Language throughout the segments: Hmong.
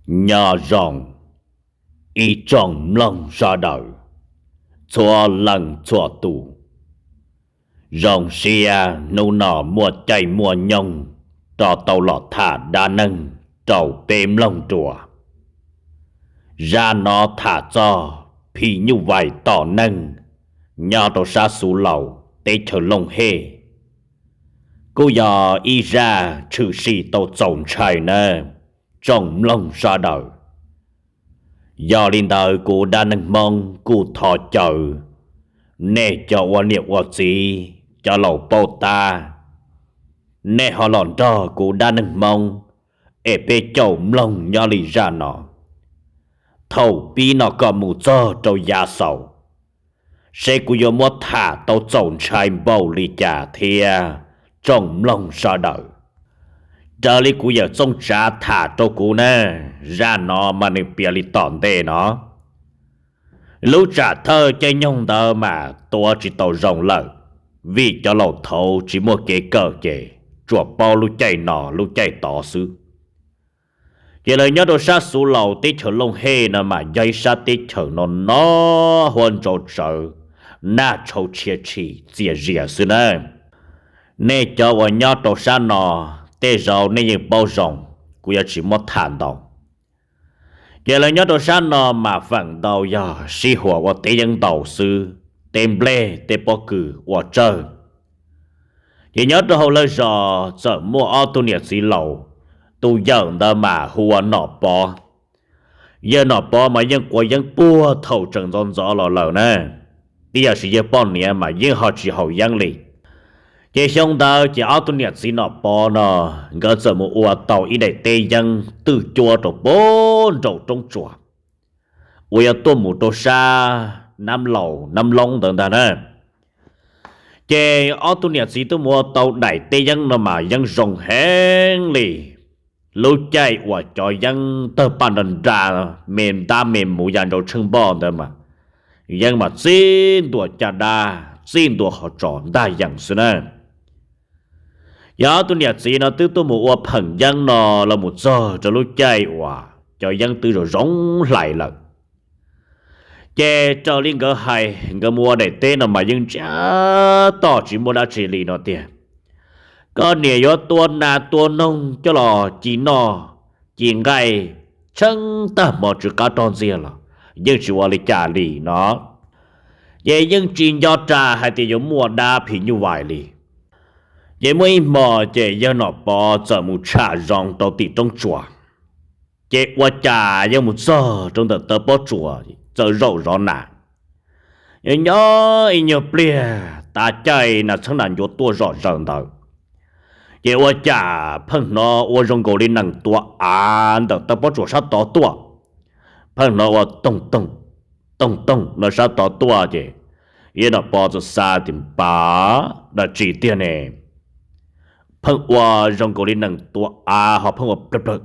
Nyob zoo ib tsoom mloog sawv daws txhua leej txhua tus. Zoo siab hnub no muaj caij muaj nyoog rov tau los tham dab neeg rau peb mloog dua. Zaj no tham txog phim nyuj vais tom neeg nyob rau sab Xuv Laus teb chaws Looj Hej, kuj yog ib zaj tshwm sim tau txaus ntshai nawb tsoom mloog sawv daws. Yog li ntawd kuv dab neeg Hmoob kuj thov caw nej cov ua niam ua txiv, cov laus paub tab, nej ho los nrog kuv dab neeg Hmoob es peb caum mloog nyob li zaj no thaum pib no kom mus txog rau yav xaus, seb kuv yuav muab tham tau txaus ntshai npaum li cas thiab tsoom mloog sawv daws. Raws li kuv yawm Txooj Tsav tham rau kuv na, zaj no mas nws piav li tom ntej no. Lub tsam thawj caij nyoog ntawd mas tua tsis tau zoo lawm, vim cov laus thaud tsis muaj kev kawm ces tsuas paub lub caij no lub caij tod xwb. Ces lawv nyob rau sab Xuv Laus teb chaws Looj Hej no mas yog ib sab teb chaws no no huab ntsaus tsawv, nag tshauv tshia tshim txias zias xwb na. Nej cov uas nyob rau sab no, tej zaum nej yeej paub zoo, kuv yuav tsis muab tham ntau. Ces lawv nyob rau sab no mas feem ntau yog sib huas ua teb yeeb ntaus xwb, teb nplej teb pob kws ua tsawg. Ces nyob rau hauv lawv zos txawm muaj ob tug niam txiv laus, tus yawm ntawd mas hu ua Nom Pov. Yawg Nom Pov mas yeej quav yeeb puag thaum tseem ntxov ntxov los lawm na, tiam sis yawg poj niam mas yeej ho tsis haus yeeb li. Ces xyoo ntawd ces ob tug niam txiv Nom Pov no nkawd txawm mus ua tau ib daim teb yeeb twj cuab rau puag nraum roob tsuas uas yog tuaj mus rau sab Nab Laus Nab Loob ntawd ntag na. Ces ob tug niam txiv twb mus ua tau daim teb yeeb no mas yeeb zoo heev li. Lub caij uas cov yeeb tawg paj nra nra, me ntab me mus ya nrau tsheej npoj ntawd mas yeeb mas txij ntua caj dab, txij ntua hauv tsos ntaj yees xwb na. Yog ob tug niam txiv no twb tuaj mus ua pheem yeeb no los mus txog rau lub caij uas cov yeeb twb zoo zoo hlais lawm. Ces raws li nkawd hais, nkawd mus ua daim teb no mas yeej ntsiag to tsis muaj dab tsi li no tiag. Koj niam yuav tua nas tua noog coj los ci noj ci nqaij, tsheej tag hmo tsw qab rog ntxiag los yeej tsis ua li cas li no. Ces yeej tsis nco ras hais tias yuav muaj dab phim nyuj vais li. Ces muaj ib hmo ces yawg Nom Pov txawm mus tsham zoo rau tim roob tsuas. Ces ua cas yawg mus txog rau ntawm taw pob tsuas txawm zaum zov nas. Nyob nyob ib nyuag pliag, tav caij nas txheeb nas ncuav tuaj zom zaws ntawd, ces ua cas pheej hnov ua zoo nkaus li nees tua av ntawm taw pob tsuas sab tod tuaj. Pheej hnov ua toog toog, toog toog no sab tod tuaj ces yawg Nom Pov txawm xav tias, Pab, dab tsi tiag ne? Pheej ua zoo nkaus li nees tua av ho pheej ua plawg plawg,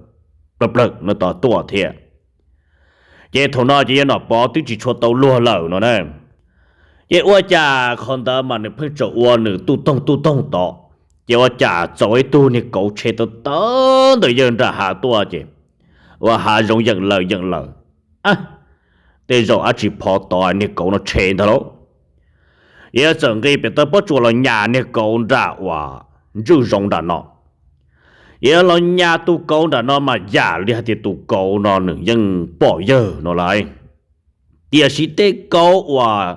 plawg plawg no tod tuaj thiab. Ces thaum no ces yawg Nom Pov twb tsis tshua tau luag lawm no na. Ces ua cas qhov ntawd mas nws pheej tseem ua nws tuj toog tuj toog tod. Ces ua cas txawm ib tug niag kauv tshe tawv tawv ntawm yawg nram hav tuaj ces ua hav zoov yeem lawm yeem lawm. Tej zaum dab tsi phov tod niag kauv no tshe ntag lauj. Yawg txawm nqis pem taw pob tsuas los nyas niag kauv nram uas ntswj zoov nram no. Yawg los nyas tus kauv nram no mas yam li hais tias tus kauv no nws yeej pom yawg no lauj. Tiam sis tej kauv uas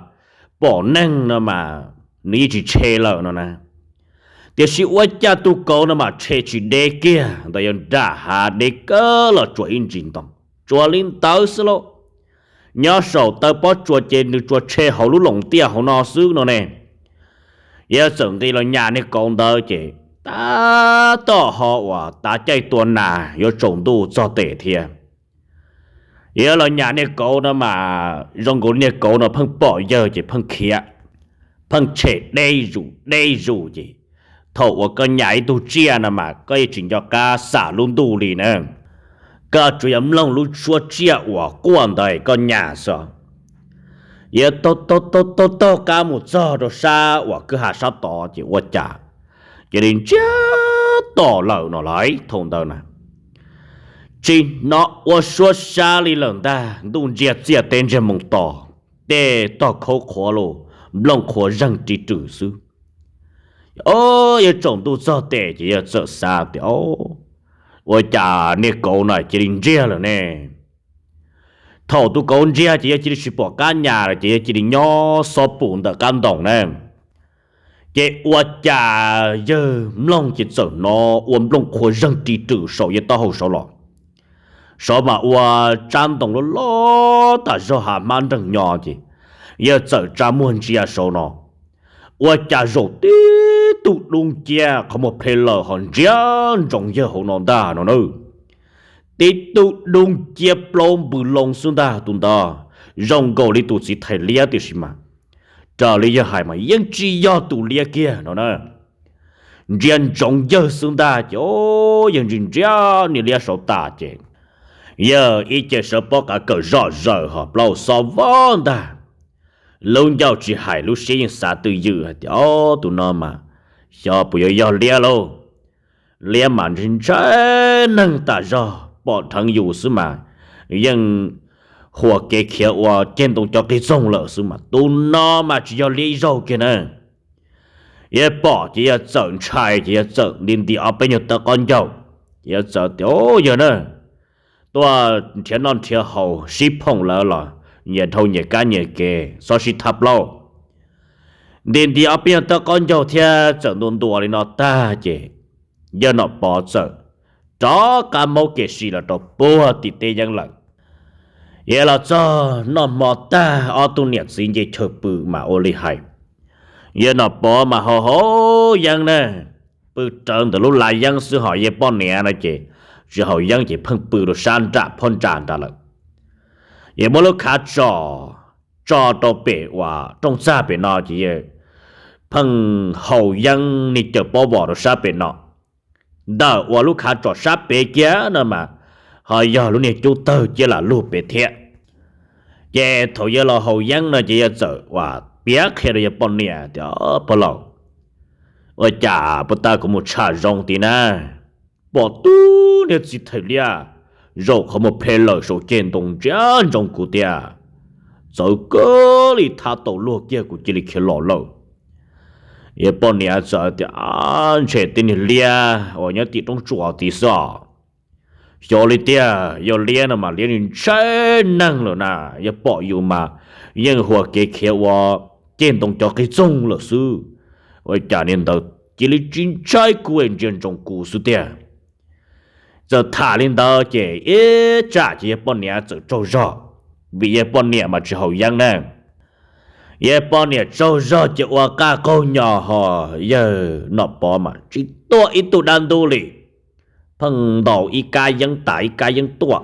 pom neeg no mas nws yeej tsis tshe lawm no na. Tiam sis ua cas tus kauv no mas tshe tsis deb kiag ntawm yawg nram hav, deb kawg los tsuas ib ntsis ntoo, tsuas li ntawd xwb lauj. Nyob saum taw pob tsuas ces nws tsuas tshe hauv lub loos tiaj hauv no xwb no ne. Yawg txawm nqis los nyas niag kauv ntawd ces tab tom ho uas tav caij tua nas yuav tsaus ntuj txog tes thiab. Yawg los nyas niag kauv no mas zoo nkaus niag kauv no pheej pom yawg ces pheej khiav, pheej tshem deb zus deb zus ces thaum uas koj nyas ib tug tsiaj no mas koj yeej tsis nco qab xam lub ntuj li na. Koj tsuas yog mloog lub suab tsiaj uas quaj ntawd koj nyas xwb. Yawg taug taug taug qab mus txog rau sab uas kwj ha sab tod ces ua cas cia li ntsiag to lawm no lauj thaum ntawd na. Tsis hnov ua suab sab li lawm ntag, ntuj ntsiag txiaj teb ntsiag moo to, tej tog khaub qhuav los nplooj qhuav zeeg ris rwm xwb. Yawg tsaus ntuj txog tes ces yawg txawm xav tias, ua cas niag kauv no cia li ntsiag lawm ne? Thaum tus kauv ntsiag ces yawg cia li tsis pom qab nyas lawm ces yawg cia li nyob xob pus ntawm qab ntoos na. Ces ua cas yawg mloog ces txawm hnov ua nplooj qhuav zeeg ris rwm saum yawg taub hau saud los. Saud mas ua tsab ntoo loj loj tas zog hav hmab nreeg nyo ces yawg txawm tsa muag ntsia saud no. Ua cas zaum tib tug dub nciab qhov muag plhe lawm ho ntsia ntsoov yawg hauv no ntag no na. Tib tug dub nciab plaub npws loo xwb ntag tus ntawd, zoo nkaus li tus txiv thais liab tiam sis mas raws li yawg hais mas yeej tsis yog tus liab kiag no na. Ntsia ntsoov yawg xwb ntag ces yawg ntsia ntsia niag liab saud tas ces yawg ib ce sawv pob qav kawm zom zaws ho plaub xob vog ntag. Lub ncauj tsis hais lub siab yeej xav twj ywm hais tias, o, tus no mas xyov puas yuav yog liab lauj. Liab mas ntshai ntshai neeg tas zog, pom dheev yus xwb mas yeej huas kev khiav ua ceg ntoo cov qig txoog lawm xwb mas tus no mas tsis yog liab ib zaug kiag na. Yawg pom ces yawg txawm ntshai ces yawg txawm nti nti ob peb nyuag tawb qaub ncaug, ces yawg txawm tias, o, yawg na, tuaj nrhiav noj nrhiav haus sib phoom lawm los nyias dhau nyias kab nyias kev, txhob sib thab plaub. Nti nti ob peb nyuag tawb qaub ncaug thiab txawm ntua ntua li no tag ces yawg Nom Pov txawm rov qab maub kev si los rau puag tim teb yeeb lawm. Yawg los txog noj hmo tag, ob tug niam txiv nce chaw pw mas ua li hais. Yawg Nom Pov mas haus haus yeeb na, pw rawv ntawm lub lav yeeb xwb, ho yawg poj niam no ces tsis haus yeeb ces pheej pw rau sab nram phab ntsa nrad lawm. Yawg muab lub khav tsom tso rau pem uas rooj txag pem no ces yawg pheej haus yeeb niag cawm pob vos rau sab pem no. Ntawm uas lub khav tsom sab pem kiag no mas ho yog lub niag cub tawg ciab lam lug pem thiab. Ces thaum yawg los haus yeeb no ces yawg txawm uas piav qhia rau yawg poj niam tias, pog laus, ua cas puag ta kuv mus tsham zoov tid na, pom tub niag txiv thais liab zaum qhov muag plhe lawm saum ceg ntoo ntsia ntsoov kuv tiag. Txawv kawg li, thab tau luag kiag kuv cia li khiav los lawm. Yawg poj niam txawm tias, ntshe tej niag liab uas nyob tim roob tsuas tid xwb os. Xyov li tiag, yog liab no mas liab ntshai neeg lawm na, yog pom yus mas yeej huas kev khiav ua ceg ntoo cov qig txoog lawm xwb. Ua cas niag ntawd cia li tsis ntshai kuv, ntsia ntsoov kuv xwb tiag. Txawm tham li ntawd ces ib tsam ces yawg poj niam txawm tsaug zog, vim yawg poj niam mas tsis haus yeeb na. Yawg poj niam tsaug zog ces ua qaj qaug nyo ho yawg Nom Pov mas tsis tuaj ib tug dab ntub li, pheej ntaus ib kab yeeb tas ib kab yeeb tuaj,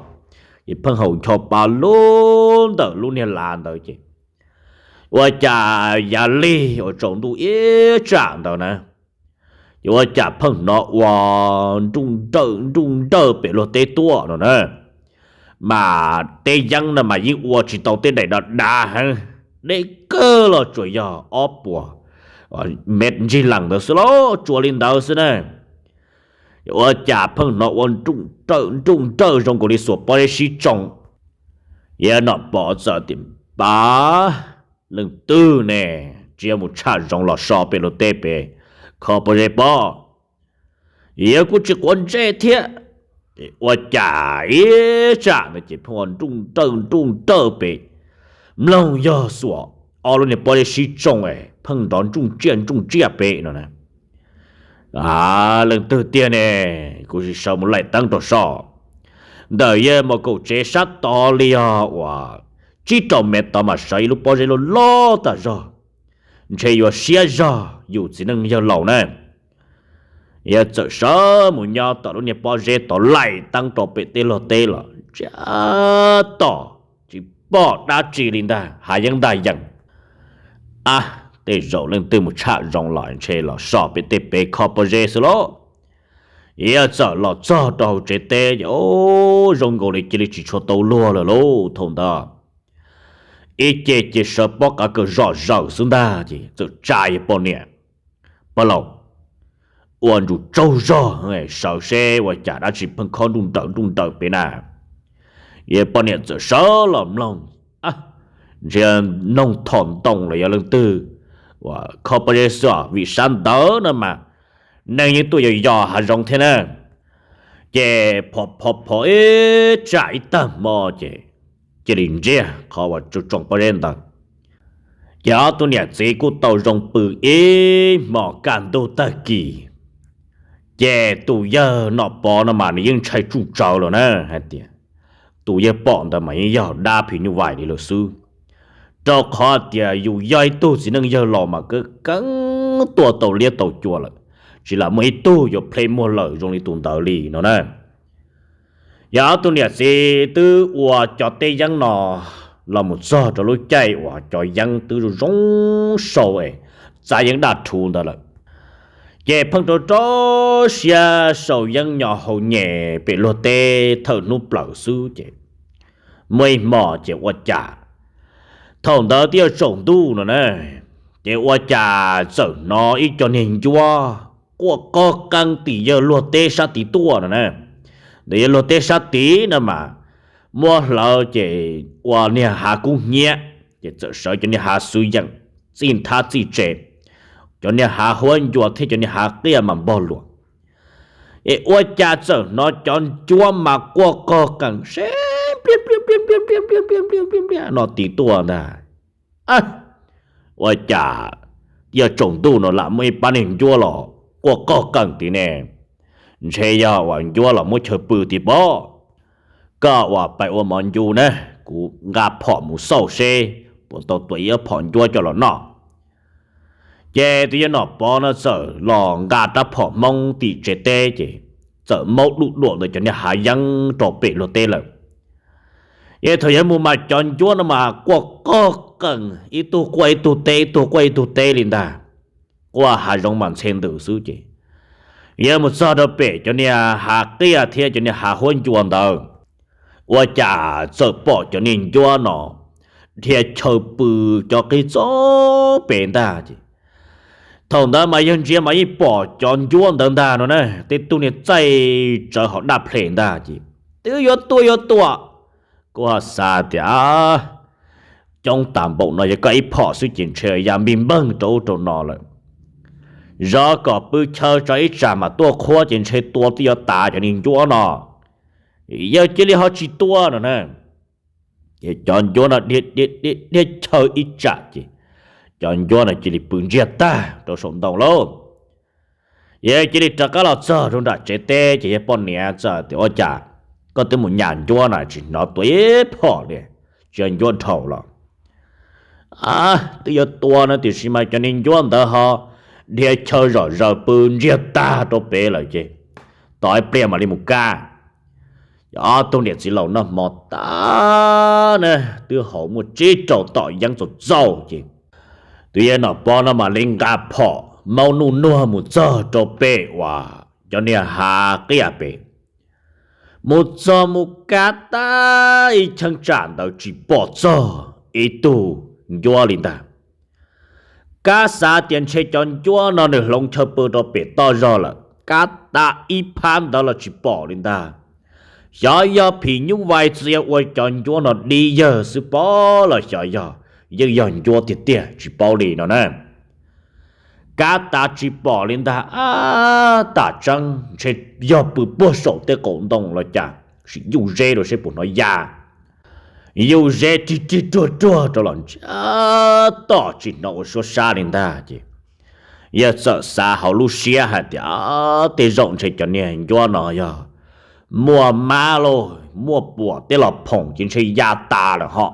ces pheej haus ncho pa lub ntawm lub niag lav ntawd ces ua cas yav lig uas tsaus ntuj ib tsam ntawd na, ces ua cas pheej hnov ua nruj nrawj nruj nrawj pem luag teb tuaj no na. Mas teb yeeb no mas yeej ua tsis tau tej daim dav dav heev, deb kawg los tsuas yog ob puas mev ntsig lees ntawd xwb lauj, tsuas li ntawd xwb na. Ua cas pheej hnov ua nruj nrawj nruj nrawj zoo nkaus li xuas pob zeb sib tsoo. Yawg Nom Pov txawm tias, pab, leej twg ne, tsis yog mus tsham zoov los so pem luag teb pem kho pob zeb pob? Yawg kuj tsis quav ntsej thiab. Ua cas ib tsam ntawd ces pheej ua nruj nrawj nruj nrawj pem, mloog yog xuas ob lub niag pob zeb sib tsoo es pheej nrov ntsuj tsiaj ntsuj tsiaj pem no na. A, leej twg tiag ne? Kuv sim sawv mus laim teeb rau so. Ntawm yawg mas kaum tsev sab tod li os, uas tsib rau mev tod mas sawv ib lub pob zeb loj loj tas zog, ntshe yuav siab zog yus txiv neej yawg laus na. Yawg txawm sawv mus nyob tom lub niag pob zeb tod laim teeb rau pem tej luag teb los tsis tom, tsis pom dab tsi li ntag, hav yeeb ntag yees. A, tej zaum leej twg mus tsham zoov los ntshe los so pem tej pem kho pob zeb xwb lauj. Yawg txawm los txog rau hauv tsev teb ces zoo nkaus li cia li tsis tshua tau luag lawm lauj. Thaum ntawd ib ce ces sawv pob qav kawm zom zaws xwb ntag ces txawm tsa yawg poj niam, pog laus, ua ntsum tsaug zog, sawv seb ua cas dab tsi pheej khob nruj nrawm nruj nrawm pem na. Yog poj niam txawm sawv los mloog, ntshe noog thom ntoo los yog leej twg uas khob pob zeb xwb os, vim sab ntawd no mas neeg yeej tuaj yos yos hav zoov thiab na. Ces phom phom phom ib tsam ib tag hmo ces cia li ntsiag qhov uas tsoo pob zeb ntawd. Ces ob tug niam txiv kuj tau zoo pw ib hmos kaj ntug tag kis. Ces tus yawg Nom Pov no mas nws yeej ntshai tsuj tsawv lawm na, hais tias tus yawg pom ntawd mas yeej yog dab phim nyuj vais li lawm xwb, rau qhov tias yus yog ib tug txiv neej yawg laus mas keeb keeb tuaj tau liab tau cua lawm, tsis lam muaj ib tug yuav plhev muag lawm zoo li tus ntawd li no na. Yog ob tug niam txiv twb ua cov teb yeeb no los mus txog rau lub caij uas cov yeeb twb zoo zoo sau es txav yeeb daj rhuv ntawd lawm, ces pheej rau rau siab sau yeeb nyo hau nyem pem luag teb thawj hnub plaws xwb ces muaj ib hmos ces ua cas thaum ntawd twb yuav tsaus ntuj no na, ces ua cas txawm hnov ib co niag ncuab quaj qog qees tim yawg luag teb sab tid tuaj no na. Ntawm yawg luag teb sab tid no mas muab hlawv ces ua niag hav kub hnyiab, ces txawm sawv cov niag hav xwm yeem txij nthab txij tsev, cov niag hav huab ncua thiab cov niag hav qiaj mas npog luas. Es ua cas txawm hnov cov ncuab mas quaj qog qees seb pliaj pliaj pliaj pliaj pliaj pliaj pliaj pliaj pliaj no tid tuaj ntag. Ua cas yog tsaus ntuj no lam muaj ib pab niag ncuab los quaj qog qees tid ne? Ntshe yog uas ncuab los muab chaw pw tid pob. Koj uas pais ua mov ncu na, kuv nqa phom mus xauj seb puas tau tua ib phom ncuab coj los noj. Ces tus yawg Nom Pov no txawm los nqa rab phom Hmoob tim tsev teb ces txawm maub duj duam ntawm cov niag hav yeeb rau pem luag teb lawm. Es thaum yawg mus mas cov ncuab no mas quaj qog qees, ib tug quaj ib tug teb, ib tug quaj ib tug teb li ntag. Quaj hav zoov mas ntxhe ntws xwb ces yawg mus txog rau pem cov niag hav qiaj thiab cov niag hav huab ncua ntawd, ua cas txawm pom cov niag ncuab no dhia chaw pw cov qig txob pem ntag ces thaum ntawd mas yawg ntsia mas yeej pom cov ncuab ntawd ntag no na, tej tug niag txaij tsawv hauv daj phem ntag ces twb yuav tuaj yuav tuaj. Kuv ho xav tias coob tas npaum no yog koj ib phom xwb ces ntshe ya npig npeeg rau ub rau no lawm. Zov kom pw chaw tso ib tsam mam tuaj qhuab ces ntshe tua twb yuav tas cov niag ncuab no. Yawg cia li ho tsis tua no na. Ces cov ncuab no dhia chaw ib tsam ces cov ncuab no cia li pw ntsiag tag rau saum ntoo lauj. Yawg cia li rov qab los txog rau nram tsev teb ces yawg poj niam txawm tias ua cas koj twb mus nyas ncuab na tsis hnov tua ib phom li, tsis yog ncuab dhau los? Twb yuav tua no tiam sis mas cov niag ncuab ntawd ho dhia chaw zom zaws pw ntsiag tag rau pem lawm ces tos ib pliag mam li mus kaj. Ob tug niam txiv laus noj hmo tas na, twb haus muaj tsib rau tom yeeb txaus txaus ces tus yawg Nom Pov no mam li nqa phom maub nuj nuag mus txog rau pem uas cov niag hav qiaj pem. Mus txog mus kav tas ib cheeb tsam ntawd tsis pom txog ib tug ncuab li ntag. Kav xav tias ntshe cov ncuab no nws hloov chaw pw rau pem toj zog lawm, kav tas ib phab ntawd los tsis pom li ntag. Xyov yog phim nyuj vais txias ua cov ncuab no dib yawg xwb pob los xyov yog yeej yog ncuab tiag tiag tsis paub li no na. Kav tas tsis pom li ntag, ab, tam tseeb ntshe yog pw puag saum tej qaum ntoo los cas, sim yuj zeb rau seb puas hnov ya. Yuj zeb rig rig ruag ruag rau los ntsiag to tsis hnov ua suab sab li ntag ces yawg txawm xav hauv lub siab hais tias tej zaum ntshe cov niag ncuab no yog muaj mab lauj muaj puam tej los phoom ces ntshe ya tas lawm ho.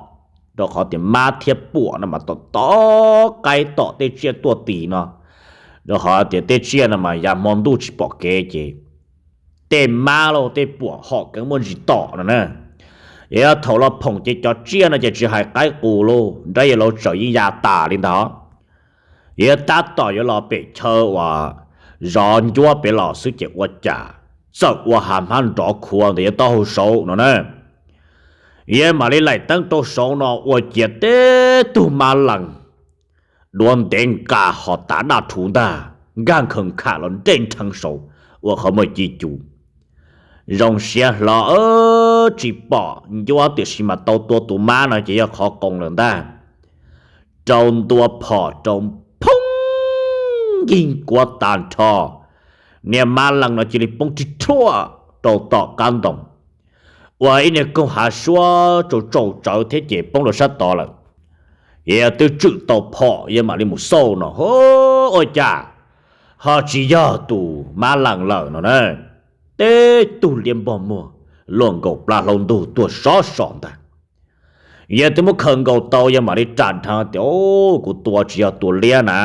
Rau qhov tias mab thiab puam no mas tom tom qaib tom tej tsiaj tuaj tis no, rau qhov tias tej tsiaj no mas ya hmo ntuj tsis pom kev ces tej mab lauj tej puam hom keev muaj ntsis tom no na. Yog thaum los phoom ces cov tsiaj no ces tsis hais qaib qus lauj nrab yawg laus tsawm yeej ya tas li ntag. Yog tab tom yuav los pem chaw uas zov ncuab pem los xwb ces ua cas txawm ua hav hmab nrov khuav ntawm yawg taub hau saud no na. Yawg mam li laim teeb rau saud no ua ciav teb tug mab lees duav ntev nqa ho tav daj rhuv ntag. nkag nkhaws kham los nreg nrheev saud ua qhov muag ci cuv. Zoo siab hlo tsis pom ncuab tiam sis mas tau tua tus mab no ces yog qhov qoos lawm ntag. Rau ntua phom rau phoob nkig kuav tas nrho, niag mab lees no cia li poob rig rhuaj rau tom qab ntoo, ua ib niag koog hav suab tsau tsau tsawv thiab ces poob rau sab tod lawm. Yog twb tswm tau phom yog mam li mus xauj no, ua cas ho tsis yog tus mab lees lawm no na. Teb tug liab npog muag luaj nkaus plab hlaub ntug tuag sov so ntag. Yog twb muab khaws nkaus tau yog mam li ram dhaav tias, kuv tua tsis yog tua liab na,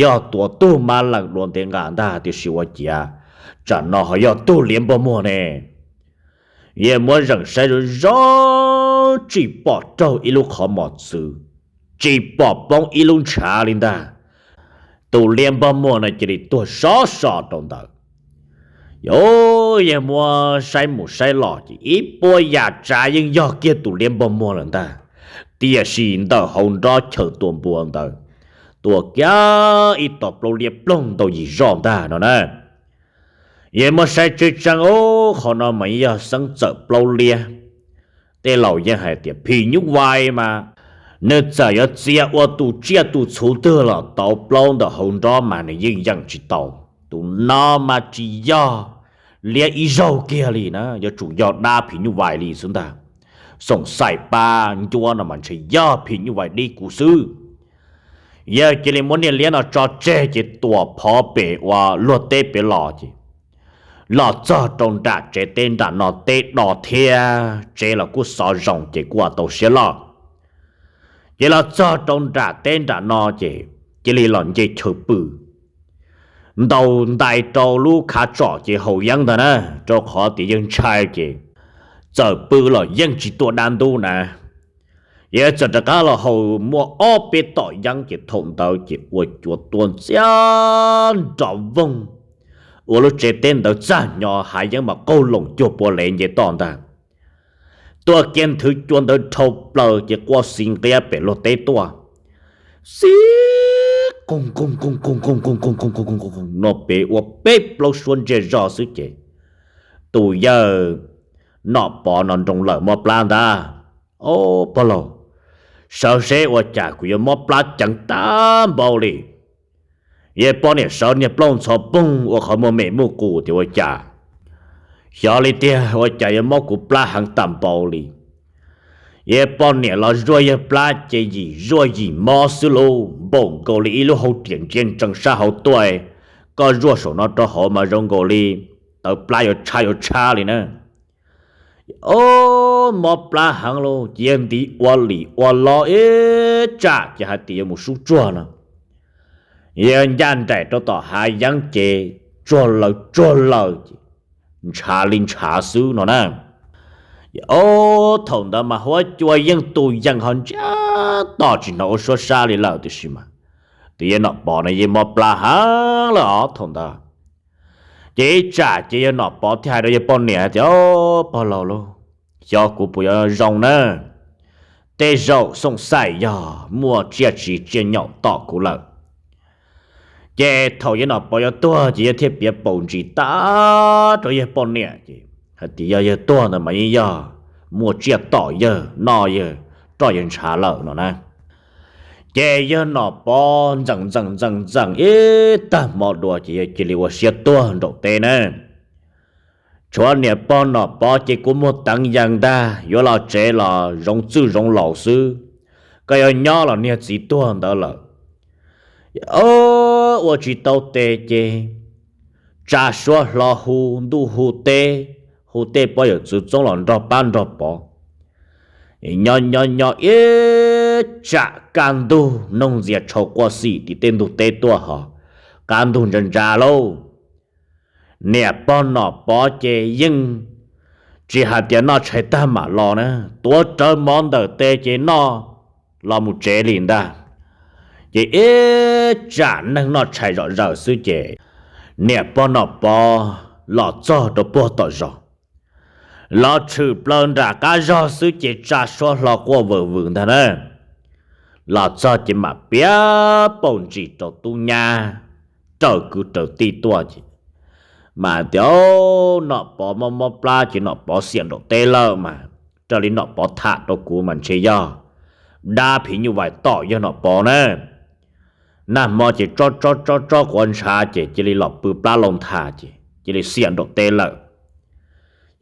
yog tua tug mab lees dua ntev nqa ntag tiam sis ua ciav tsam no ho yog tug liab npog muag ne. Yog muab zeem saib zoo zoo tsis pom raug ib lub qhov mos txwv, tsis pom poob ib lub ntshav li ntag. Tus liab npog muag no cia li tuag sov so rau ntawd. Yog, yog muab saib mus saib los ces ib puab yam tsav yeej yog kiag tus liab npog muag lawm ntag. Tiam sis ntawm hauv nrob chaw tua npua ntawd, tua kiag ib tog plaub liab ploog ntau yim zoj ntag no na. Yog muab saib tseeb tseeb, qhov no mas yog xeeb txawm plaub liab. Tej laus yeej hais tias phim nyuj vais mas nws txawm yuav txia ua tus tsiaj tus txhu twg los tauv plaub ntawm hauv nrob mas nws yeej yeem tsis tau. Tus no mas tsis yog liab ib zaug kiag li na, yuav tsum yog dab phim nyuj vais li xwb ntag. Xoom xaim pab ncuab no mas ntshe yog phim nyuj vais dib kuv xwb. Yawg cia li muab niag liab no tso tseg ces tuam phov pem ua luag teb pem los ces los txog rau nram tsev teb nram no teb do thiab tsev los kuj xov zoo ces kuj ua tau siab loj. Ces los txog rau nram teb nram no ces cia li los nce chaw pw, ntaus ntais rau lub khav tsom ces haus yeeb ntag na, rau qhov tias yawg ntshai ces txawm pw los yeej tsis tuaj dab ntub na. Yawg txawm rov qab los haus muaj ob peb tom yeeb ces thaum ntawd ces ua cua tua ntxiab nrov voog, ua lub tsev teb ntawd txaj hnyo hav yeeb mas qaug loos cuag pua lev nce toj ntag. Tuaj kiag nthwv cua ntawd dhau plaws ces quaj xi nqiab pem luag teb tuaj. Xib qoog qoog qoog qoog qoog qoog qoog qoog qoog no pem ua peb plaub suab ntsiag zog xwb ces tus yawg Nom Pov no nroo lawm mob plab ntag. Au, pog laus, sawv seb ua cas kuv yuav mob plab ceev tag npaum li. Yawg poj niam sawv niag plaub ntxhov poog ua qhov muag mem muj qus tias ua cas xyov li tiag, ua cas yuav mob kuv plab heev tag npaum li. Yawg poj niam los zuaj yawg plab ces yim zuaj yim mob xwb lauj, npaum nkaus li ib lub hau riam ntsia ntsees sab hauv tuaj. Koj zuaj saum no rau hauv mas zoo nkaus li tawv plab yuav tshab yuav tshab li na. Au, mob plab heev lauj, ces yawg ntiv ua lim ua lo ib tsam ces hais tias yuav mus sub tsuag no. Yawg ncaj nraim rau tom hav yeeb ces tsuag laws tsuag laws ces ntshav li ntshav xwb no na. Au, thaum ntawd mas huab cua yeej tu yees ho ntsiag to tsis hnov ua suab sab li lawm tiam sis mas tus yawg Nom Pov no yeej mob plab heev lawm os thaum ntawd. Ces ib tsam ces yawg Nom Pov thiaj hais rau yawg poj niam tias, Au, pog laus lauj, xyov kuv puas yuav zoo na. Tej zaum xoom xaim yog muaj tsiaj tsiv tsiaj nyaum tom kuv lawm. Ces thaum yawg Nom Pov yuav tuag ces yawg thiaj piav paus ntsis tag rau yawg poj niam ces hais tias yog yawg tuag ntawd mas yeej yog muaj tsiaj tom yawg noj yawg roj yawg ntshav lawm no na. Ces yawg Nom Pov ntxeem ntxeem ntxeem ntxeem ib tag hmo dua ces yawg cia li ua siab tuag nraum teb na. Tshuav niam pog Nom Pov ces kua muag teev yees ntag, yuav los tsev los zoov txwj zoov laus xwb. Koj yuav nyob los niag txiv tuag ntawd lawm. Ua tsis tau tes ces tsa suab hlo hu ntuj hu teb, hu tej pog yawm txwv txoob los nrog pab nrog pov. Nyob nyob nyob ib tsam kaj ntug noog ntxias tshau quaj xim tim tej ntug teb tuaj ho qab ntug ntsa ntsa lauj. Niam pog Nom Pov ces yeej tsis hais tias noj tshais tag mam los na, tuav rawv mov ntawm tes ces noj los mus tsev li ntag. Ces ib tsam neeg noj tshais zom zaws xwb ces niam pog Nom Pov los txog rau puag tom zos. Los tshwm plaws nram qab zog xwb ces tsa suab hlo quaj vwm vwm ntag na. Los txog ces mam piav paum ntsis rau tub nyab raws kwv raws tij tuaj ces mas tias, Nom Pov mob mob plab ces Nom Pov xiam nraum teb lawm mas, raws li Nom Pov tham rau kuv mas ntshe yog dab phim nyuj vais tom yawg Nom Pov na. Nag hmo ces tsob tsob tsob tsob quav ntshav ces cia li los pw plab loo nthav ces cia li xiam nraum teb lawm.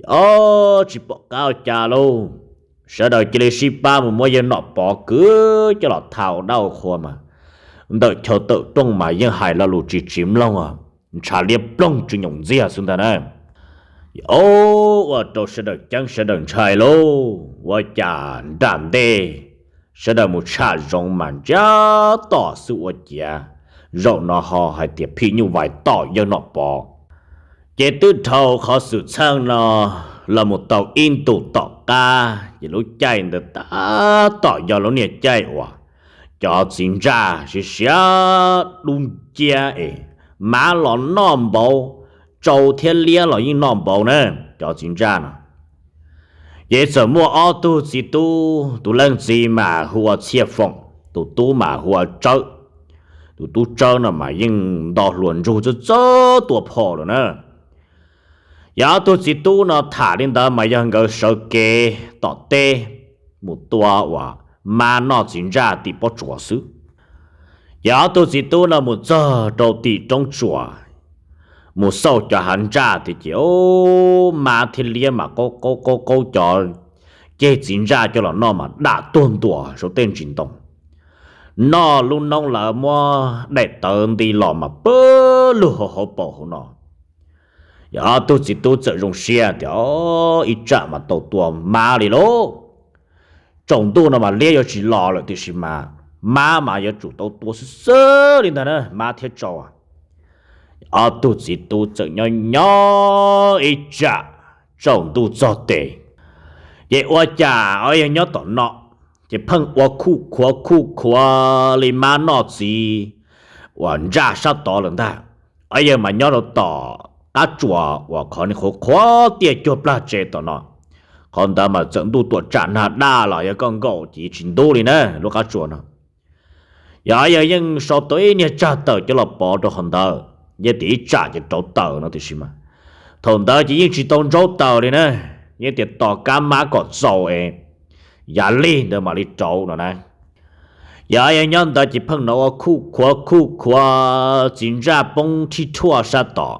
Ob, tsis pom qab ua cas lauj, sawv daws cia li sib pab mus muab yawg Nom Pov kwv coj los thau dab qhua mas ntawm chaw tawm rooj mas yeej hais lo lus tsis tsis mloog, ntshav liab ploog tsis nyoos ntxiag xwb ntag na. Ob, ua rau sawv daws ceeb sawv daws ntshai lauj, ua cas nram ntej sawv daws mus tsham zoov mas ntsiag to xwb ua ciav zaum no ho hais tias phim nyuj vais tom yawg Nom Pov. Ces twb dhau qhov xwm txheej no los mus tau ib ntus tom qab ces lub caij ntawd tab tom yog lub niag caij uas cov txiv ntsaj siav siav dub nciab es mav los noj npaum, tsau thiab liab los yeej noj npaum na, cov txiv ntsaj no. Ces txawm muaj ob tug txiv tub, tus leej txiv mas hu ua Txhiaj Foom, tus tub mas hu ua Tsawb. Tus tub Tsawb no mas yeej nto hluas ntsug txawj txawj tua phom lawm na. Yog ob tug txiv tub no tham li ntawd mas yog nkawd sawv kev tom teb mus tua uas mab noj txiv ntsaj tim pob tsuas xwb. Yog ob tug txiv tub no mus txog rau tim roob tsuas, mus xauj cov hav ntsaj tias ces mab thiab liab mas qaub qaub qaub qaub cov ceg txiv ntsaj coj los noj mas dam tuag ntuas saum tej ntsis ntoo. Noj lub noob lawv muab daim tawv nti los mas pab lug hauv hauv paus hauv no. Yog ob tug txiv tub txawm zoo siab tias ib tsam mas tau tua mab li lauj. Tsaus ntuj no mas liab yuav tsis los lawm tiam sis mas mab mas yuav tsum tau tua xwb xwb li ntag na, mab thiab tsau. Ob tug txiv tub txawm nyob nyob ib tsam tsaus ntuj txog tes, ces ua cas yog nyob tom no ces pheej ua khuj khuav khuj khuav li mab noj txiv uas ntsaj sab tod lawm ntag. Ob yawg mas nyob rau tom qab tsuas uas qhov qhuav qhuav tiaj cuag plag tsev tom no. Qhov ntawd mas txawm ntuj tuam tsam nag daj los yog koj nkaum ces tsis ntub li na lub qab tsuas no. Yog ob yawg yeej sau tau ib niag tsag tawm coj los pov rau qhov ntawd, yeej tias ib tsam ces rauv taws no tiam sis mas thaum ntawd ces yeej tsis tau ntsaub taws li na, yeej tias tos kab mab kom txaus es yav lig ntawd mam li rauv no na. Yog ob yawg nyob ntawd ces pheej hnov ua khuj khuav khuj khuav txiv ntsaj poob thib rhuaj sab tod,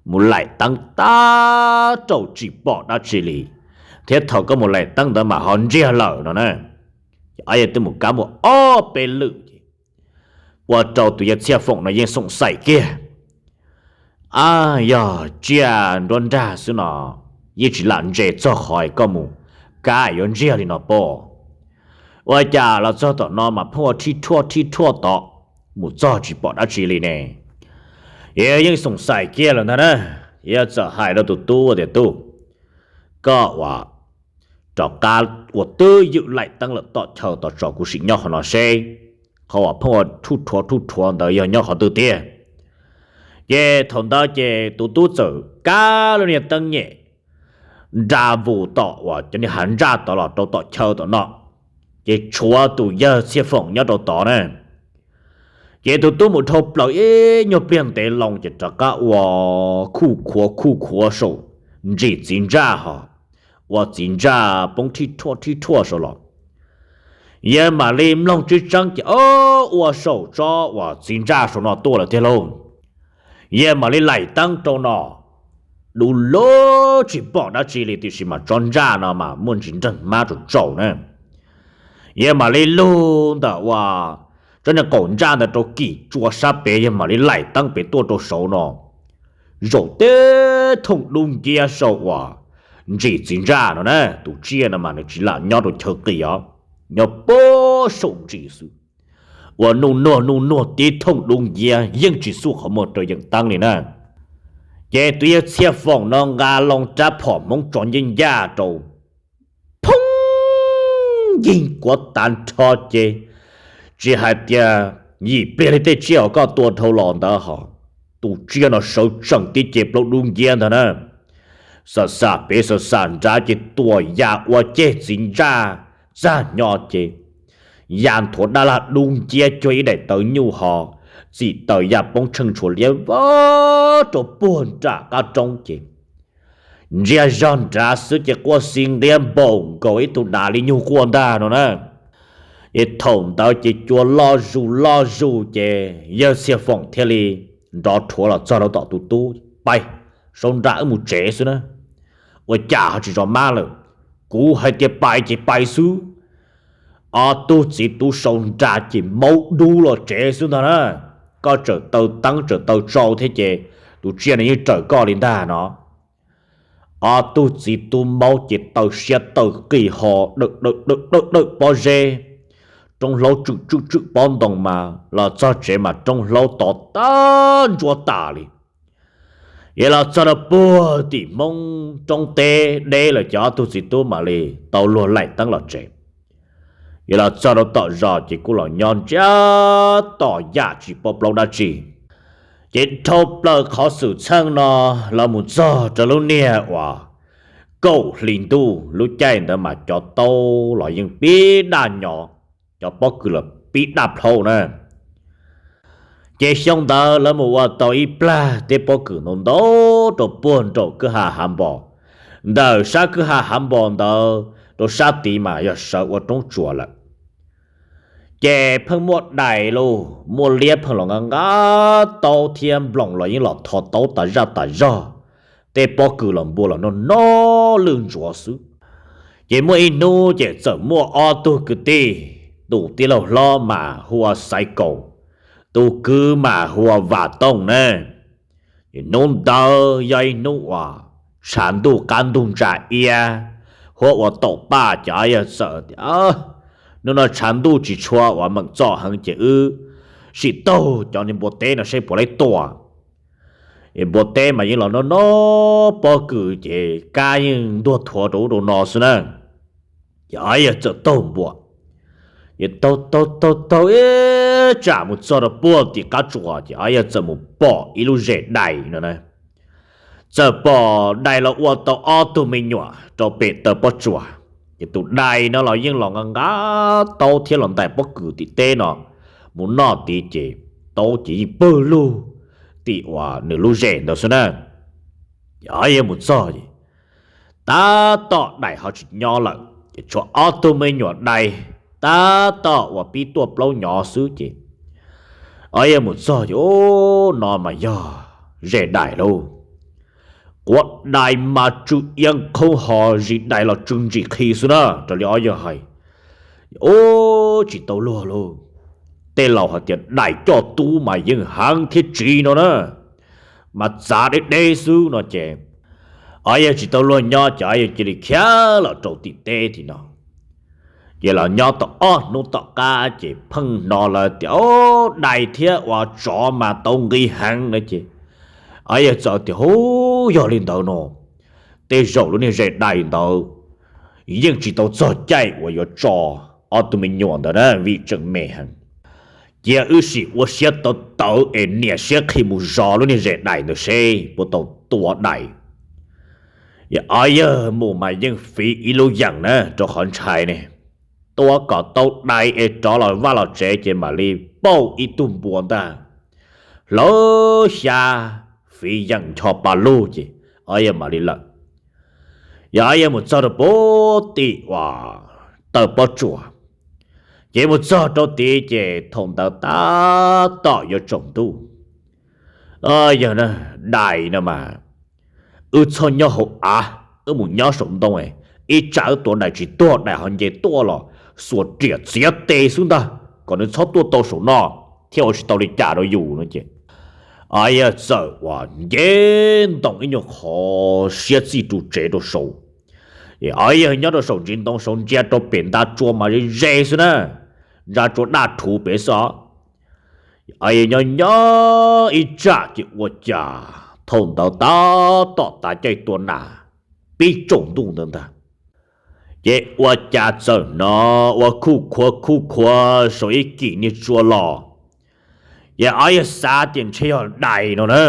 mus laim teeb tab raum tsis pom dab tsi li, thiab thaum koj mus laim teeb ntawd mas ho ntsiag lawm no na. Ob yawg twb mus kab muaj ob peb lwm ces ua rau tus yawg Txhiaj Foom no yeej xoom xaim kiag, Ab, yog tsiaj nruab nrag xwb no yeej tsis lam ntse txog qhov koj mus kab yuav ntsiag li no pob. Ua cas los txog tom no mas pheej ua thib rhuaj thib rhuaj tod, mus txog tsis pom dab tsi li ne? Yawg yeej xoom xaim kiag lawm ntag na, yawg txawm hais rau tus tub tias, Tub, koj ua rov qab ua twj ywm laim teeb lawm tom chaw tod tso, kuv sim nyob qhov no seb qhov uas pheej ua thuj rhuav thuj rhuav ntawd yog nyob qhov twg tiag. Ces thaum ntawd ces tus tub txawm kab lub niag teeb nyem nra vus tom uas cov niag hav ntsaj tod los rau tom chaw tom no, ces tshuav tus yawg Txhiaj Foom nyob rau tod na. Ces tus tub mus dhau plaws ib nyuag pliag ntev loo ces rov qab ua khuj khuav khuj khuav saum ntsis txiv ntsaj ho, ua txiv ntsaj poob thib rhuaj thib rhuaj saud los. Yawg mam li mloog tseeb tseeb ces o, ua saum tsob uas txiv ntsaj saum no tuaj lawm tiag lauj. Yawg mam li laim teeb rau no, dub lug tsis pom dab tsi li tiam sis mas tsob ntsaj no mas muaj ntsis nreeg mab tsaus tsaus na. Yawg mam li lug ntawm uas tsob niag qaum ntsaj ntawd rau kim tsua sab pem, yawg mam li laim teeb pem tuaj rau saud no, zaum tib thooj dub nciab saum uas ntsis txiv ntsaj no na. Tus tsiaj no mas nws tsis lam nyob rau chaw qis os, nyob puag saum ntsis xwb. Ua nuj nuag nuj nuag tib thooj dub nciab yeej tsis xuaj qhov muag rau yeem teeb li na. Ces tus yawg Txhiaj Foom no nqa loo rab phom Hmoob tsov ncaj ncaj rau, phoob, yeej kuav tav nrho ces tsis hais tias yim pliag li tej tsiaj uas koj tua dhau los ntawd ho, tus tsiaj no sawv tsees tib ce plaub dub nciab ntag na. Xam xam pem xam xam nrad ces tuam ya ua ceg txiv ntsaj txaj nyo ces ya nthuav dab laj dub nciab cuag ib daim tawv nyuj ho, txim taws yaj poob tsheej tshua liab vab rau puag nram qab roob ces ntsiag zog nrad xwb ces quaj xi nqiab npaum nkaus ib tug dav li nyuj quaj ntag no na. Es thaum ntawd ces cua loj zus loj zus ces yawg Txhiaj Foom thiaj li nrov rhuav los txog rau tom tus tub, Pais, sau nra wb mus tsev xwb na. Ua cas ho tsis zov mab lawm? Kuv hais tias pais ces pais xwb. Ob tug txiv tub sau nra ces maub dub los tsev xwb ntag na. Koj tseem taw teeb tseem taw tsau thiab ces tus tsiaj no yeej raws koj li ntag no. Ob tug txiv tub maub ces taw siab taw qis ho dawm dawm dawm dawm dawm pob zeb, roob hlaub tswm tswm tswm pob ntoo mas los txog tsev mas roob hlaub tov tag ntsuab tas li. Yog los txog rau puag tim Hmoob roob teb deb lawm ces ob tug txiv tub mam li tau luag laim teeb los tsev. Yog los txog rau tom zos ces kuj los nyob ntsiag to yam tsis paub plaub dab tsi. Ces dhau plaws qhov xwm txheej no los mus txog rau lub niag uas kaum hli ntuj lub caij ntawd mas cov taub los yeej pib daj nyo, cov pob kws los pib daj plhaub na. Ces xyoo ntawd lawv mus ua tau ib plag teb pob kws ntau ntau rau puag nraum kwj ha Hav Npos. Ntawm sab kwj ha Hav Npos ntawd rau sab tid mas yog sawv ua roob tsuas lawm. Ces pheej muaj dais lauj, muaj liab pheej los nqa nqa taub thiab nploos los yeej los tho taub tas zaj tas zog. Tej pob kws los npua los noj noj lwj ntsuav xwb. Ces muaj ib hnub ces txawm muaj ob tug kwv tij, tus tij laug hlob mas hu ua Xaiv Kaus, tus kwv mas hu ua Vam Tooj na. Ces hnub ntawd yog ib hnub uas tshav ntuj qab ntug ntsa iab, huab ua taum paj ces ob yawg txawm tias, Hnub no tshav ntuj tsis tshua uas meem txom heev ces wb sim taug cov niag npua teb no seb puas laib tua. Es npua teb mas yeej los noj noj pob kws ces kab yeej ntuag thuav rau ub rau no xwb na. Ces ob yawg txawm taug npua, ces taug taug taug taug ib tsam mus txog rau puag tim qab tsuas ces ob yawg txawm mus pom ib lub zes dais no na. Txawm pom dais los ua tau ob tug me nyuam rau pem taw pob tsuas. Ces tus dais no los yeej los nqa nqa taub thiab los ntais pob kws tim teb no mus noj tid ces taub ces yeej pawg lug tim uas nws lub zes ntawd xwb na. Ces ob yawg mus txog ces tab tom dais ho tsis nyob lawm ces tshuav ob tug me nyuam dais tab tom uas pib tuaj plaub nyob xwb ces ob yawg mus txog ces, Ub, no mas yog zes dais lauj. Quav dais mas tsw iab qhoob ho zis dais los tsw ntsim qhi xwb na, raws li ob yawg hais. Ub, tsis tau luag lauj. Tej laus hais tias dais coj tub mas yeej heev thiab tsiv no na, mas txav deb deb xwb no ces ob yawg tsis tau luag nyob ces ob yawg cia li khiav los rau tim teb tim no. Ces los nyob tau ob hnub tom qab ces pheej hnov lawv tias, Ub, dais thiab uas tsov mas tau nqi heev no ces ob yawg txawm tias, Ub, yog li ntawd no, tej zaum lub niag zes dais ntawd yeej tsis tau txog caij uas yuav tso ob tug me nyuam ntawd na vim tseem me heev. Cia wb sim ua siab tawv tawv es niam siab qhi mus zov lub niag zes dais ntawd seb puas tau tua dais. Yog ob yawg mus mas yeej fiv ib lub yeem na rau qhov ntshai ne, tua kom tau dais es rov los vaj los tsev ces mam li pauj ib tug npua ntag. Hlawv xya fiv yeem ncho pa lug ces ob yawg mam li lawm. Yog ob yawg mus txog rau puag tim uas taw pob tsuas, ces mus txog rau tid ces thaum ntawd tab tom yuav tsaus ntuj. Yog dais no mas wb txhob nyob hauv av, wb mus nyob saum ntoo, ib tsam wb tua dais tsis tuag dais ho nce tuaj los xuas riam txiav tes xwb ntag, kom nws txhob tuaj tau saum no thiab ua tsis tau li cas rau yus no ces ob yawg txawm uas nce ntoo ib nyuag qhov siab txij ru tsev rau saud. Ces ob yawg nyob rau saum ntsis ntoo saud ntsia rau pem nta tsua mas ze ze xwb na, nta tsua daj rhuv pem xwb os. Ob yawg nyob nyob ib tsam ces ua cas thaum ntawd tab tom tav caij tua nas pib tsaus ntuj ntawd ntag. Ces ua cas txawm hnov ua khuj khuav khuj khuav saum ib kim niag tsua los. Ces ob yawg xav tias ntshe yog dais no na,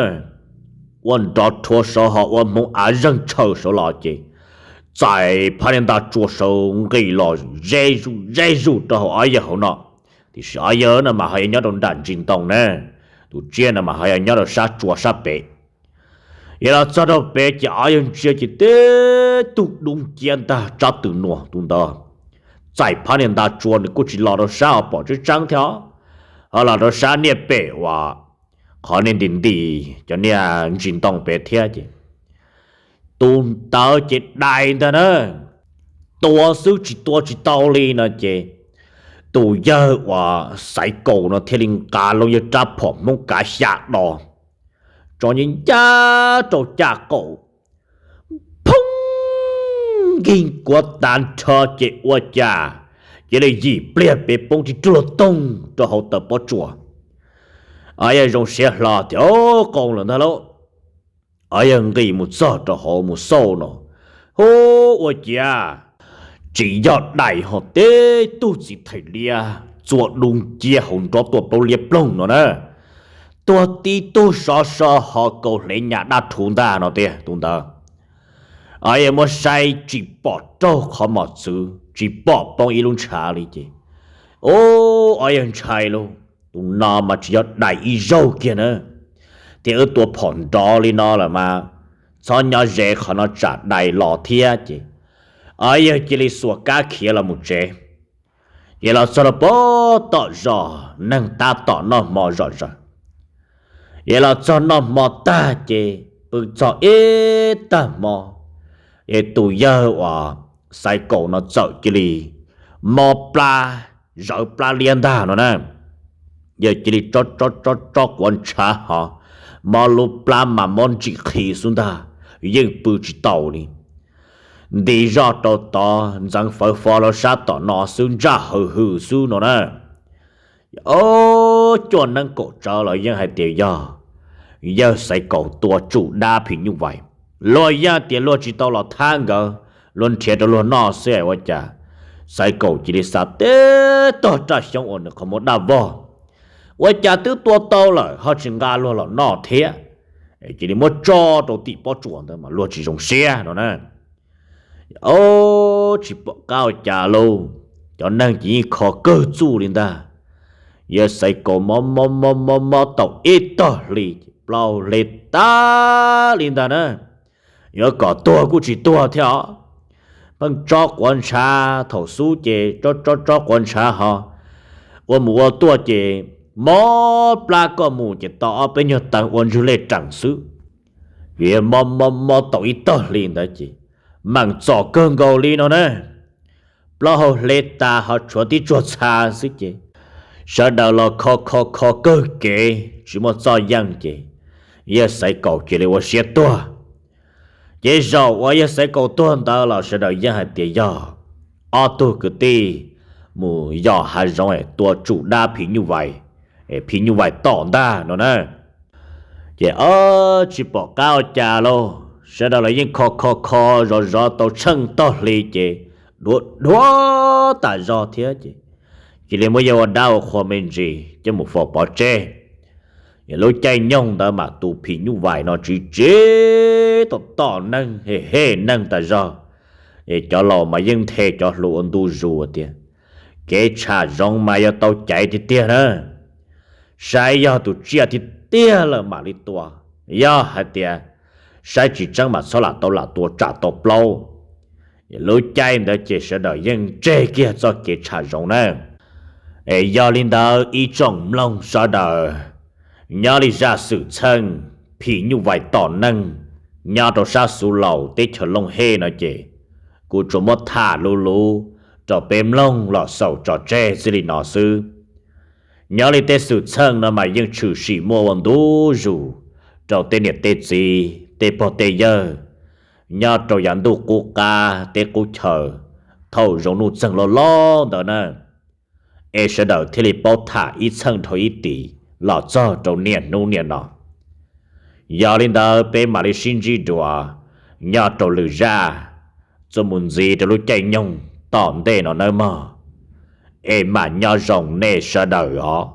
ua nrov rhuav saud ho ua hmoov av zeeg tshaws saud los ces txais phab niag nta tsua saud nqis los ze zuj ze zuj rau hauv ob yawg hauv no. Tiam sis ob yawg no mas ho yuav nyob rau nram ntsis ntoo na, Tus tsiaj no mas ho yog nyob rau sab tsua sab pem. Yog los txog rau pem ces ob yawg ntsia ces tib tug dub nciab ntag, tsab tw nuas tus ntawd. Txaim phab niag nta tsua nws kuj tsis los rau sab uas pom tseeb tseeb thiab, ho los rau sab niag pem uas qhov niag nti nti cov niag ntsis ntoo pem thiab ces tus ntawd ces dais ntag na. Tua xwb tsis tua tsis tau li no ces tus yawg uas Xaiv Kaus no thiaj li nqa loo yawg rab phom Hmoob kav xya do tso ncaj ncaj rau caj qaum, phooj, nkig kuav tas nrho ces ua cas cia li yim pliag pem poob tib rug toog rau hauv taw pob tsuas. Ob yawg zoo siab hlo tias, Au, qoo lawm ntag lauj. Ob yawg nqis mus txog rau hauv mus xauj no, hu, ua ciav tsis yog dais ho tib tug txiv thais liab txua dub nciab hauv nrob tuaj plaub liab ploog no na. Tuag tib tug sov so ho kaus hlev nyas daj rhuv ntag no tiag tus ntawd. Ob yawg muab saib tsis pom raug qhov mos txwv, tsis pom poob ib lub ntshav li ces, u, ob yawg ntshai lauj, tus no mas tsis yog dais ib zaug kiag na, thiab wb tua phom nrov li no lawm mas txhob nyob ze qhov no tsam dais los thiab ces ob yawg cia li xuas kab khiav los mus tsev. Ces los txog rau pem tom zos neeg tab tom noj hmo zom zaws. Ces los txog noj hmo tag ces pw txog ib tag hmo, es tus yawg uas Xaiv Kaus no txawm cia li mob plab, zawv plab liab ntag no na. Yawg cia li tso tso tso quav ntshav ho mob lub plab mas mob ntsim qhi xwb ntag, yeej pw tsis tau li. Nti zoj rau tod ntxeev fawv fo rau sab tom no xwb ntsaj hawv hwm xwb no na. Ob cuaj neeb kaum tsawv los yeej hais tias yog yawg Xaiv Kaus tua tsum dab phim nyuj vais. Luag yeej tias luag tsis tau los thab nkawd, luag nrhiav rau luag noj xwb ua cas Xaiv Kaus cia li xa tib tog raj xyoob uas nws qhov muag daj vog, ua cas twb tua tau lawm ho tsis nqa luag los noj thiab. Cia li muab tso rau tim pob tsuas ntawd mas luag tsis zoo siab no na. Ob, tsis pom qab ua cas lauj, cov neeg ces yeej kho kawg txuj li ntag. Yawg Xaiv Kaus mob mob mob mob mob tau ib tog hli ces plaub hle tas li ntag na. Yuav kom tuag kuj tsis tuag thiab os. Pheej tso quav ntshav thaum xub ces tso tso tso quav ntshav ho ua mus ua tuaj ces mob plab koj mus ces tau ob peb nyuag teev ua ntswg lej reem xwb. Vim mob mob mob tau ib tog hli ntawd ces meem txom kawg nkaus li no na. Plaub hau hle tas ho tshuav tib tsuag txha xwb ces sawv daws los kho kho kho kawg kev tsis muaj txoj yeej ces yawg Xaiv Kaus cia li ua siab tuag. Ces zaum uas yawg Xaiv Kaus tuag ntawd los sawv daws yeej hais tias yog ob tug kwv tij mus yos hav zoov es tua tsum dab phim nyuj vais, phim nyuj vais tom ntag no na. Ces ob, tsis pom qab ua cas lauj, sawv daws los yeej kho kho kho zov zov tau tsheej tog hli ces dhuav dhuav tas zog thiab ces cia li muab yawg ua dab ua qhua me ntsis coj mus faus pov tseg. Lub caij nyoog ntawd mas tus phim nyuj vais no tsiv tsiv tom tom neeg hem hem neeg tas zog. Es cov laus mas yeej nthe cov hluas ua ntu zus tias kev tsham zoov mas yog tau caiv tiag tiag na. Saib yog tus tsiaj tiag tiag lawm mam li tua, yog hais tias saib tsis tseeb mas txhob lam tau lam tua tsam tau plaub. Lub caij ntawd ces sawv daws yeej tseg kiag txoj kev tsham zoov na. Es yog li ntawd ib tsoom mloog sawv daws, nyob li zaj xwm txheej phim nyuj vais tom neeg nyob rau sab Xuv Laus teb chaws Looj Hej no ces kuv tsuas muab tham luv luv rau peb mloog los xaus tso tseg txij li no xwb. Nyob li tej xwm txheej no mas yeej tshwm sim muaj ua ntu zus rau tej niam tej txiv tej pog tej yawg nyob rau yav ntuj qub qab teb qub chaw thaum zoo nuj txeeg loj loj ntawd na. Es sawv daws thiaj li paub tham ib txheej dhau ib tis los txog rau niaj hnub niaj no. Yog li ntawd peb mam li sib ntsib dua nyob rau lwm zaj txuas mus ntxiv rau lub caij nyoog tom ntej no nawb mog. Es mam nyob zoo nej sawv daws os.